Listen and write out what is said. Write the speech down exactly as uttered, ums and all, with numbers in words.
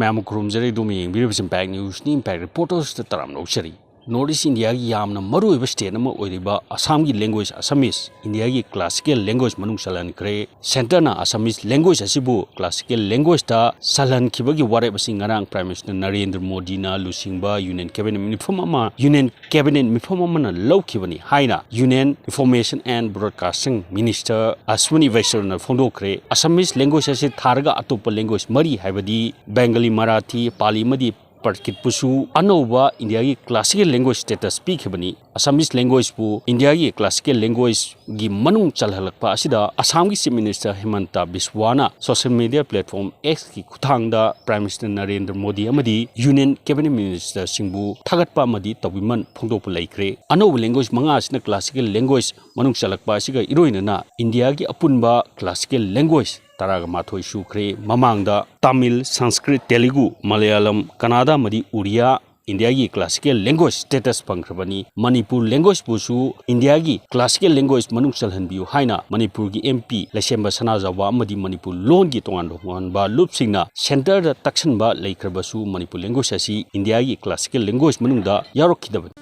ꯃꯌꯥꯝ ꯈꯨꯔꯨꯝꯖꯔꯤ꯫ ꯑꯗꯣꯝꯅ ꯌꯦꯡꯕꯤꯔꯤꯕꯁꯤ impact ꯅ꯭ꯌꯨꯁꯅꯤ꯫ Impact ꯔꯤꯄꯣꯔꯇꯔꯁꯇ ꯇꯔꯥꯝꯅ ꯑꯣꯛꯆꯔꯤ꯫ ꯅꯣꯔꯠ ꯏꯁ ꯏꯟꯗꯤꯌꯥꯒꯤ ꯌꯥꯝꯅ ꯃꯔꯨꯑꯣꯏꯕ ꯁ꯭ꯇꯦꯠ ꯑꯃ ꯑꯣꯏꯔꯤꯕ ꯑꯁꯥꯝꯒꯤ ꯂꯦꯡꯒ꯭ꯋꯦꯖ ꯑꯁꯥꯃꯤꯁ ꯏꯟꯗꯤꯌꯥꯒꯤ ꯀ꯭ꯂꯥꯁꯤꯀꯦꯜ ꯂꯦꯡꯒ꯭ꯋꯦꯖ ꯃꯅꯨꯡ ꯆꯜꯍꯟꯈ꯭ꯔꯦ꯫ ꯁꯦꯟꯇꯔꯅ ꯑꯁꯥꯃꯤꯁ ꯂꯦꯡꯒ꯭ꯋꯦꯖ ꯑꯁꯤꯕꯨ ꯀ꯭ꯂꯥꯁꯤꯀꯦꯜ ꯂꯦꯡꯒ꯭ꯋꯦꯖꯇ ꯆꯜꯍꯟꯈꯤꯕꯒꯤ ꯋꯥꯔꯦꯞ ꯑꯁꯤ ꯉꯔꯥꯡ ꯄ꯭ꯔꯥꯏꯝ ꯃꯤꯅꯤꯁꯇꯔ ꯅꯔꯦꯟꯗ꯭ꯔ ꯃꯣꯗꯤꯅ ꯂꯨꯆꯤꯡꯕ ꯌꯨꯅꯤꯌꯟ ꯀꯦꯕꯤꯅꯦꯠ ꯃꯤꯐꯝ ꯑꯃ, ꯌꯨꯅꯤꯌꯟ ꯀꯦꯕꯤꯅꯦꯠ ꯃꯤꯐꯝ ꯑꯃꯅ ꯂꯧꯈꯤꯕꯅꯤ ꯍꯥꯏꯅ union information and broadcasting minister Ashwini ꯋꯩꯁ꯭ꯅꯕꯅ ꯐꯣꯡꯗꯣꯛꯈ꯭ꯔꯦ꯫ ꯑꯁꯥꯃꯤꯁ ꯂꯦꯡꯒ꯭ꯋꯦꯖ ꯑꯁꯤ ꯊꯥꯔꯒ ꯑꯇꯣꯞꯄ ꯂꯦꯡꯒ꯭ꯋꯦꯖ ꯃꯔꯤ, ꯍꯥꯏꯕꯗꯤ ꯕꯦꯡꯒꯂꯤ, ꯃꯔꯥꯊꯤ, ꯄꯥꯂꯤ ꯑꯃꯗꯤ ꯄ꯭ꯔꯀꯤꯠꯄꯨꯁꯨ ꯑꯅꯧꯕ ꯏꯟꯗꯤꯌꯥꯒꯤ ꯀ꯭ꯂꯥꯁꯤꯀꯦꯜ ꯂꯦꯡꯒ꯭ꯋꯦꯖ ꯁ꯭ꯇꯦꯇꯁ ꯄꯤꯈꯤꯕꯅꯤ꯫ ꯑꯁꯥꯃꯤꯁ ꯂꯦꯡꯒ꯭ꯋꯦꯖꯄꯨ ꯏꯟꯗꯤꯌꯥꯒꯤ ꯀ꯭ꯂꯥꯁꯤꯀꯦꯜ ꯂꯦꯡꯒ꯭ꯋꯦꯖꯒꯤ ꯃꯅꯨꯡ ꯆꯜꯍꯜꯂꯛꯄ ꯑꯁꯤꯗ ꯑꯁꯥꯝꯒꯤ chief minister Himanta Biswa social media platform ꯑꯦꯛꯁꯀꯤ ꯈꯨꯠꯊꯥꯡꯗ ꯄ꯭ꯔꯥꯏꯝ ꯃꯤꯅꯤꯁꯇꯔ ꯅꯔꯦꯟꯗ꯭ꯔ ꯃꯣꯗꯤ ꯑꯃꯗꯤ ꯌꯨꯅꯤꯌꯟ ꯀꯦꯕꯤꯅꯦꯠ ꯃꯤꯅꯤꯁꯇꯔꯁꯤꯡꯕꯨ ꯊꯥꯒꯠꯄ ꯑꯃꯗꯤ ꯇꯧꯕꯤꯃꯜ ꯐꯣꯡꯗꯣꯛꯄ ꯂꯩꯈ꯭ꯔꯦ꯫ ꯑꯅꯧꯕ ꯂꯦꯡꯒ꯭ꯋꯦꯖ ꯃꯉꯥ ꯑꯁꯤꯅ ꯀ꯭ꯂꯥꯁꯤꯀꯦꯜ ꯂꯦꯡꯒ꯭ꯋꯦꯖ ꯃꯅꯨꯡ ꯆꯜꯂꯛꯄ ꯑꯁꯤꯒ ꯏꯔꯣꯏꯅꯅ ꯏꯟꯗꯤꯌꯥꯒꯤ ꯑꯄꯨꯟꯕ ꯀ꯭ꯂꯥꯁꯤꯀꯦꯜ ꯂꯦꯡꯒ꯭ꯋꯦꯖ ꯇꯔꯥꯒ ꯃꯥꯊꯣꯏ ꯁꯨꯈ꯭ꯔꯦ꯫ ꯃꯃꯥꯡꯗ ꯇꯥꯃꯤꯜ, ꯁꯪꯁꯀ꯭ꯔꯤꯠ, ꯇꯦꯂꯨꯒꯨ, ꯃꯂꯌꯥꯂꯝ, ꯀꯟꯅꯗꯥ ꯑꯃꯗꯤ ꯎꯔꯤꯌꯥ ꯏꯟꯗꯤꯌꯥꯒꯤ ꯀ꯭ꯂꯥꯁꯤꯀꯦꯜ ꯂꯦꯡꯒ꯭ꯋꯦꯖ ꯁ꯭ꯇꯦꯇꯁ ꯐꯪꯈ꯭ꯔꯕꯅꯤ꯫ ꯃꯅꯤꯄꯨꯔ ꯂꯦꯡꯒ꯭ꯋꯦꯖꯄꯨꯁꯨ ꯏꯟꯗꯤꯌꯥꯒꯤ ꯀ꯭ꯂꯥꯁꯤꯀꯦꯜ ꯂꯦꯡꯒ꯭ꯋꯦꯖ ꯃꯅꯨꯡ ꯆꯜꯍꯟꯕꯤꯌꯨ ꯍꯥꯏꯅ ꯃꯅꯤꯄꯨꯔꯒꯤ ꯑꯦꯝ ꯄꯤ ꯂꯩꯁꯦꯝꯕ ꯁꯅꯥꯖꯥꯎꯕ ꯑꯃꯗꯤ ꯃꯅꯤꯄꯨꯔ ꯂꯣꯟꯒꯤ ꯇꯣꯉꯥꯟ ꯇꯣꯉꯥꯟꯕ ꯂꯨꯞꯁꯤꯡꯅ ꯁꯦꯟꯇꯔꯗ ꯇꯛꯁꯟꯕ ꯂꯩꯈ꯭ꯔꯕꯁꯨ ꯃꯅꯤꯄꯨꯔ ꯂꯦꯡꯒ꯭ꯋꯦꯖ ꯑꯁꯤ ꯏꯟꯗꯤꯌꯥꯒꯤ ꯀ꯭ꯂꯥꯁꯤꯀꯦꯜ ꯂꯦꯡꯒ꯭ꯋꯦꯖ ꯃꯅꯨꯡꯗ ꯌꯥꯎꯔꯛꯈꯤꯗꯕꯅꯤ꯫